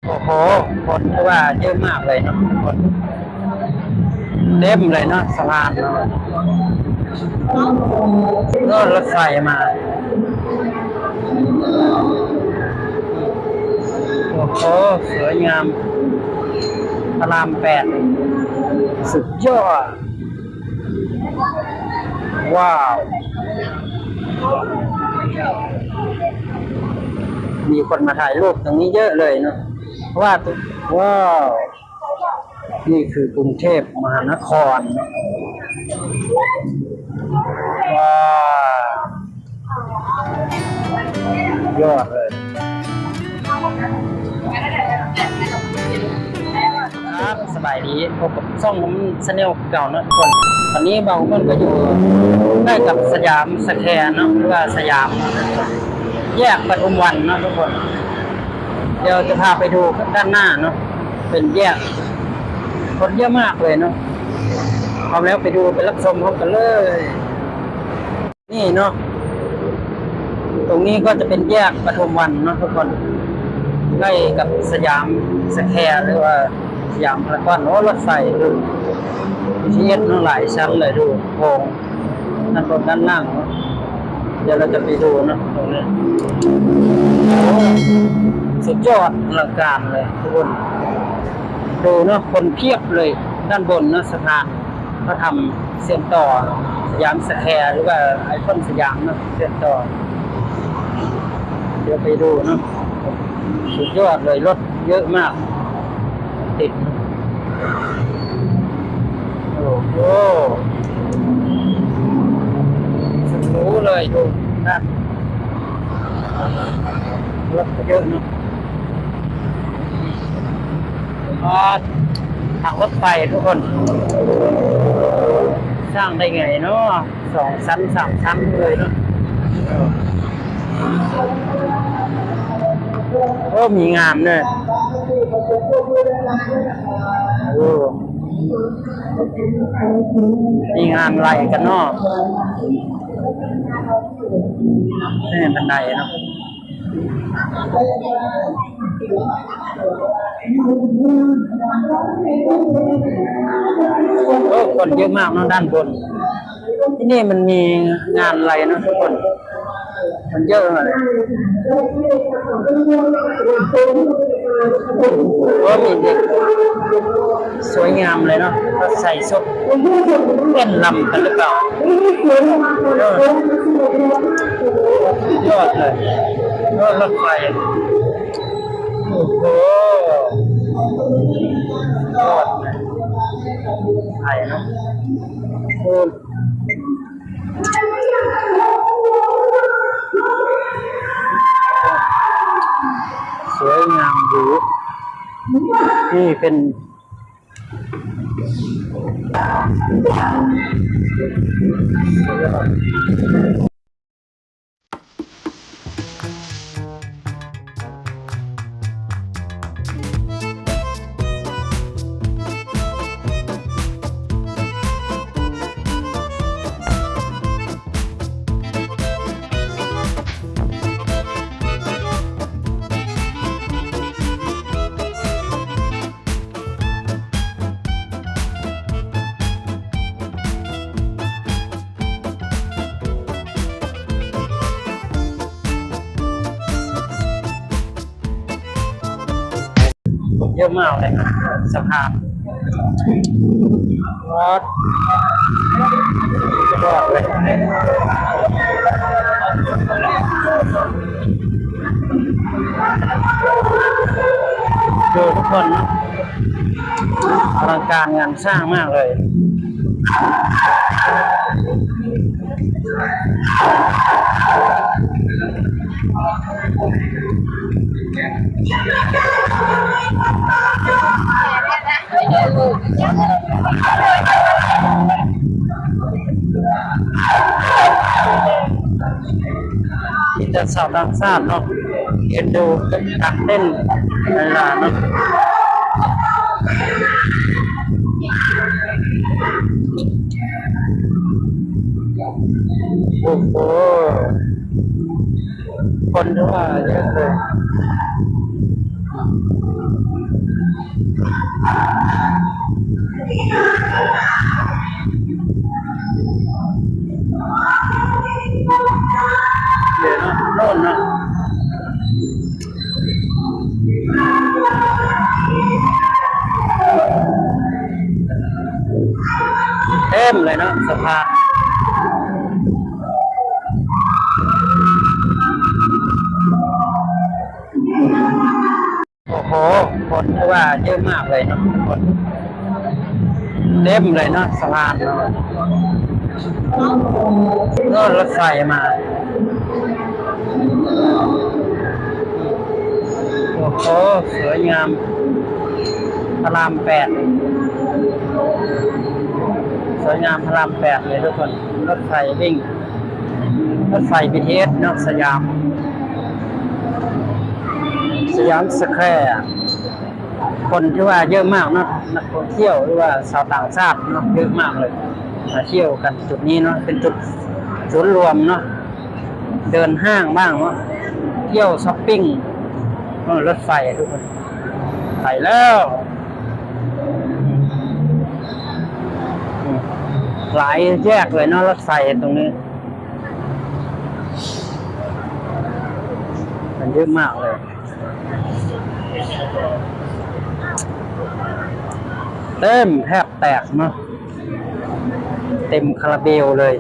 ໂອ້ໂຫ ຄົນຖືວ່າເຍອະມາກເລີຍເນາະ ຄົນເຕັມເລີຍເນາະ ສະພານເນາະ ລົດ ລົດໄຟມາ. ໂອ້ໂຫ ສວຍງາມ ພະລາມແປດ ສຸດຍອດ. ວ້າວ ມີຄົນມາຖ່າຍຮູບຕົງນີ້ເຍອະເລີຍເນາະ ເພາະວ່າ ວ້າວ ນີ້ຄືກຸງເທບມະຫານະຄອນ ວ້າວ ຍອດເລີຍ. ຄັບ ສະບາຍດີ ພົບກັບຊ່ອງ Channel ຄືເກົ່າເນາະທຸກຄົນ. ຕອນນີ້ບ່າວເພິ່ນກໍຢູ່ໃກ້ກັບສະຫຍາມສະແຄວເນາະ ຫຼືວ່າສະຫຍາມ ແຍກປະທຸມວັນເນາະທຸກຄົນ. ດຽວຈະພາໄປດູດ້ານໜ້າເນາະ ເປັນແຍກ ຄົນເຍອະມາກເລີຍເນາະ. ພ້ອມແລ້ວໄປດູ ໄປຮັບຊົມພ້ອມກັນເລີຍ. ນີ້ເນາະ ຕົງນີ້ກໍຈະເປັນແຍກປະທຸມວັນເນາະທຸກຄົນ ໃກ້ກັບສະຫຍາມສະແຄວ ຫຼືວ່າສະຫຍາມພາຣາກອນ. ໂອ້ ລົດໄຟ ບີທີເອສເນາະ ຫຼາຍຊັ້ນເລີຍ ດູໂຮງ ດ້ານບົນດ້ານລ່າງເນາະ. ດຽວເຮົາຈະໄປດູເນາະ ຕົງນີ້ ໂອ້ ສຸດຍອດ ອະລັງການເລີຍທຸກຄົນ. ດູເນາະ ຄົນພຽບເລີຍ ດ້ານບົນເນາະ ສະພານພະທຳ ເຊື່ອມຕໍ່ສະຫຍາມສະແຄວ ຫຼືວ່າໄອຄອນສະຫຍາມເນາະ ເຊື່ອມຕໍ່. ດຽວໄປດູເນາະ ສຸດຍອດເລີຍ ລົດເຍອະມາກ ຕິດ ໂອ້ໂຫ ສຸດຫຼູເລີຍ ດູນັ້ນ ລົດເຍອະເນາະ. ອາ ທາງລົດໄຟທຸກຄົນ ສ້າງໄດ້ໄງເນາະ ສອງຊັ້ນສາມຊັ້ນເລີຍເນາະ. ໂອ້ ມີງາມເດີ ໂອ້ ມີງາມໄລ່ກັນເນາະ. ນີ້ບັນໄດເນາະ. ໂອ້ ຄົນເຍອະມາກເນາະ ດ້ານບົນ. ທີ່ນີ້ມັນມີງານໄລ່ເນາະທຸກຄົນ ຄົນເຍອະມາກເລີຍ. ໂອ້ ມີເດັກ ສວຍງາມເລີຍເນາະ ເຂົາໃສ່ຊຸດເຕັ້ນລຳກັນຫຼືເປົ່າ? ເອີ ສຸດຍອດເລີຍ ເອີ ລົດໄຟ ໂອ້ໂຫ ຍອດເລີຍ ໄຟເນາະ ໂອ້ ສວຍງາມຢູ່ ນີ້ເປັນ ເຍອະມາກເລີຍ ສະພານ ວັດ ຍອດເລີຍ ເດີ ທຸກຄົນ ອະລັງການງານ ສ້າງມາກເລີຍ ມີແຕ່ຊາວຕ່າງຊາດເນາະ ເອັນດູການເຕັ້ນໄລລາເນາະ ໂອ້ໂຫ ຄົນຖືວ່າເຍອະເລີຍ. ໂນ່ນເນາະ ເຕັມເລີຍເນາະ ສະພານ. ໂອ້ໂຫ ຄົນຖືວ່າເຍອະມາກເລີຍເນາະ ຄົນເຕັມເລີຍເນາະ ສະພານເນາະ ເນາະ ລົດໄຟມາ. ໂອ້ໂຫ ສວຍງາມ ພະລາມແປດ ສວຍງາມພະລາມແປດເລີຍທຸກຄົນ ລົດໄຟວິ່ງ ລົດໄຟບີທີເອສເນາະ ສະຫຍາມ ສະຫຍາມສະແຄວ ຄົນຖືວ່າເຍອະມາກເນາະ ນັກທ່ອງທ່ຽວ ຫຼືວ່າຊາວຕ່າງຊາດເນາະ ເຍອະມາກເລີຍ ມາທ່ຽວກັນຈຸດນີ້ເນາະ ເປັນຈຸດສູນລວມເນາະ ເດີນຫ້າງບ້າງເນາະ ທ່ຽວຊັອບປິງ ເອີ ລົດໄຟທຸກຄົນ ໄປແລ້ວ ອືມ ຫຼາຍແຍກເລີຍເນາະ ລົດໄຟຕົງນີ້ ມັນເຍອະມາກເລີຍ ເຕັມແທບແຕກເນາະ ເຕັມຄາລາເບວເລີຍ.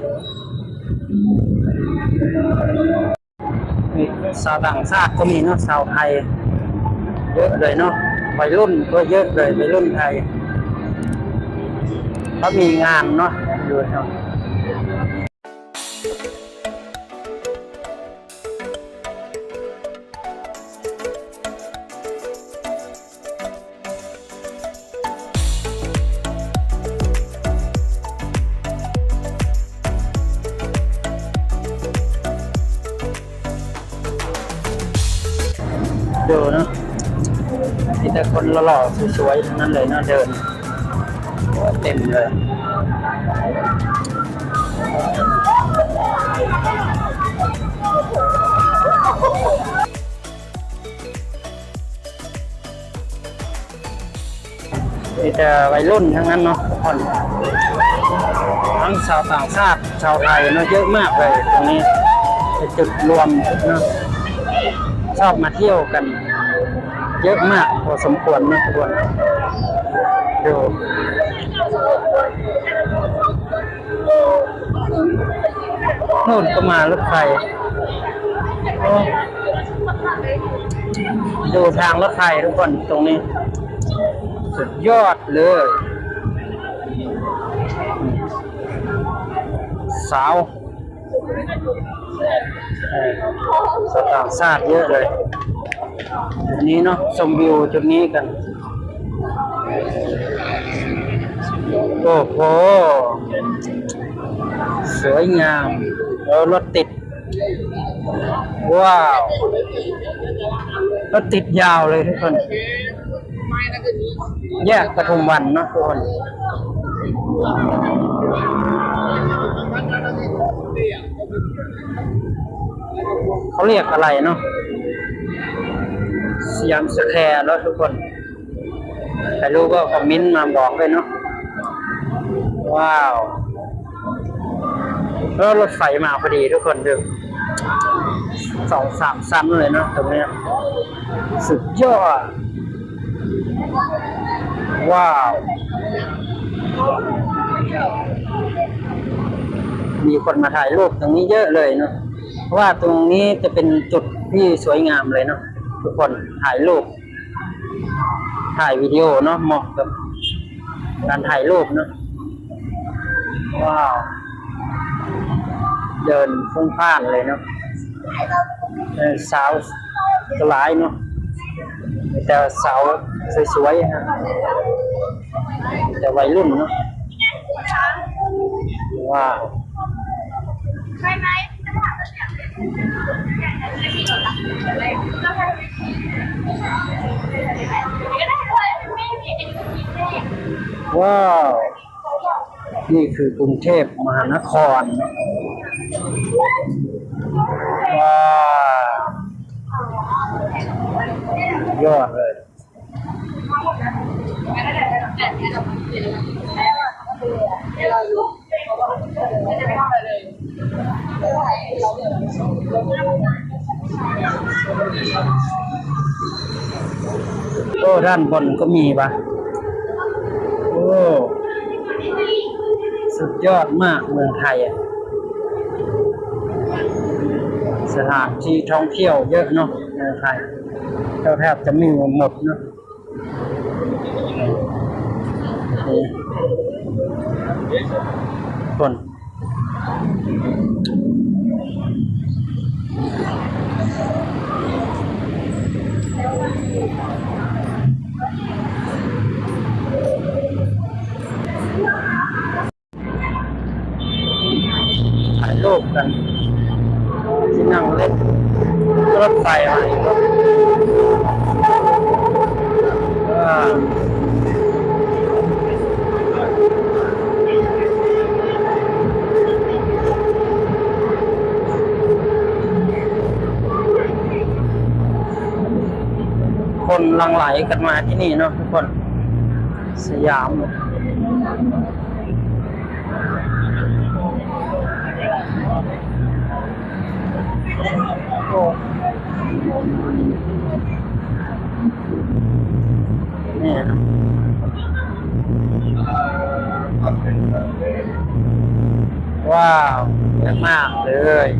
ມີຊາວຕ່າງຊາດກໍມີເນາະ ຊາວໄທເຍອະເລີຍເນາະ ໄວລຸ້ນກໍເຍອະເລີຍ ໄວລຸ້ນໄທ ເຂົາມີງານເນາະ ຢູ່ເນາະ. ເດີເນາະ ມີແຕ່ຄົນຫຼໍ່ໆ ສວຍໆ ທັງນັ້ນເລີຍເນາະ ເດີ ໂອ້ ເຕັມເລີຍ. ມີແຕ່ໄວລຸ້ນທັງນັ້ນເນາະ ທຸກຄົນ ທັງຊາວຕ່າງຊາດ ຊາວໄທເນາະ ເຍອະມາກເລີຍ ຕົງນີ້ເປັນຈຸດລວມເນາະ ຊອບມາທ່ຽວກັນເຍອະມາກພໍສົມຄວນເນາະ ທຸກຄົນ ໂດ. ໂນ່ນກໍມາລົດໄຟ ໂອ້ ດູທາງລົດໄຟທຸກຄົນ ຕົງນີ້ສຸດຍອດເລີຍ ສາວ ເອີ ຊາວຕ່າງຊາດເຍອະເລີຍ ຈຸດນີ້ເນາະ ຊົມວິວຈຸດນີ້ກັນ ໂອ້ໂຫ ສວຍງາມ ແລ້ວລົດຕິດ ວ້າວ ລົດຕິດຍາວເລີຍທຸກຄົນ ແຍກປະທຸມວັນເນາະທຸກຄົນ ເຂົາຮຽກອະໄລເນາະ ສະຫຍາມສະແຄວເນາະທຸກຄົນ ໃຜຮູ້ກໍຄອມເມັນມາບອກເລີຍເນາະ ວ້າວ ເອີ ລົດໄຟມາພໍດີທຸກຄົນ ເດີ ສອງສາມຊັ້ນເລີຍເນາະ ຕົງນີ້ ສຸດຍອດ ວ້າວ ມີຄົນມາຖ່າຍຮູບຕົງນີ້ເຍອະເລີຍເນາະ ເພາະວ່າຕົງນີ້ຈະເປັນຈຸດທີ່ສວຍງາມເລີຍເນາະ ທຸກຄົນ ຖ່າຍຮູບ ຖ່າຍວິດີໂອເນາະ ເໝາະກັບການຖ່າຍຮູບເນາະ ວ້າວ ເດີນຟຸ້ງຟານເລີຍເນາະ ເອີ ສາວກໍຫຼາຍເນາະ ມີແຕ່ສາວສວຍໆ ແຕ່ໄວລຸ້ນເນາະ ວ້າວ. ວ້າວ ນີ້ຄືກຸງເທບມະຫານະຄອນ ວ້າວ ຍອດເລີຍ. ໂອ້ ດ້ານບົນກໍມີຫວາ. ໂອ້ ສຸດຍອດມາກເມືອງໄທ. ສະຖານທີ່ທ່ອງທ່ຽວເຍອະເນາະ ເມືອງໄທ ແທບຈະມີໝົດເນາະ. ຄົນ ຖ່າຍຮູບກັນ ຊິນັ່ງເຫຼັ້ນລົດໄຟມາອີກເນາະ. ຄົນຫຼັ່ງໄຫຼກັນມາທີ່ນີ້ເນາະທຸກຄົນ ສະຫຍາມ. ວ້າວ ເຍອະມາກເລີຍ.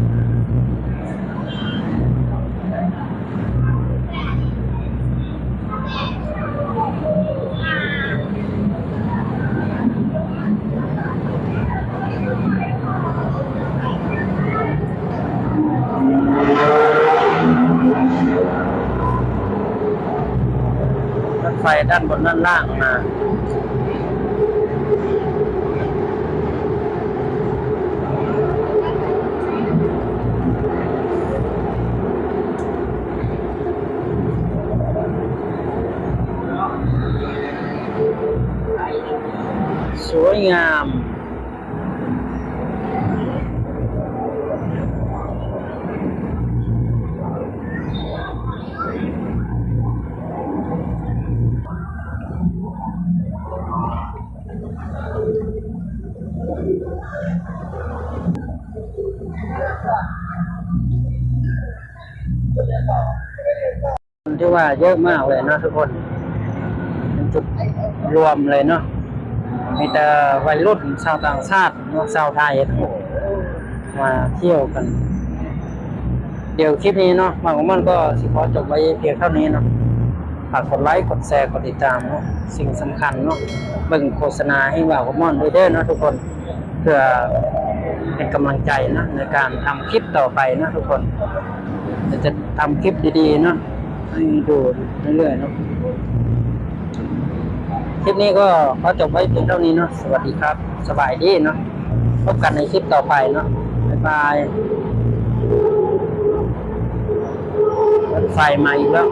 ລົດໄຟດ້ານບົນດ້ານລ່າງນະ. ສວຍງາມ. ຖືວ່າເຍອະມາກເລີຍເນາະທຸກຄົນ ເປັນຈຸດລວມເລີຍເນາະ ມີແຕ່ໄວລຸ້ນຊາວຕ່າງຊາດເນາະ ຊາວໄທມາທ່ຽວກັນ. ດຽວຄລິບນີ້ເນາະ ບ່າວຄຳມ່ອນກໍຊິຂໍຈົບໄວ້ພຽງເທົ່ານີ້ເນາະ. ຝາກກົດໄລ ກົດແຊ ກົດຕິດຕາມເນາະ ສິ່ງສຳຄັນເນາະ ເບິ່ງໂຄສະນາໃຫ້ບ່າວຄຳມ່ອນເດີ້ເນາະທຸກຄົນ ເພື່ອເປັນກຳລັງໃຈເນາະ ໃນການທຳຄລິບຕໍ່ໄປເນາະທຸກຄົນ. ດຽວຈະທຳຄລິບດີໆເນາະ ໃຫ້ດູເລື້ອຍໆເນາະ. ຄລິບນີ້ກໍຂໍຈົບໄວ້ພຽງເທົ່ານີ້ເນາະ. ສະຫວັດດີຄັບ ສະບາຍດີເນາະ. ພົບກັນໃນຄລິບຕໍ່ໄປເນາະ. ບາຍບາຍ. ລົດໄຟມາອີກແລ້ວ.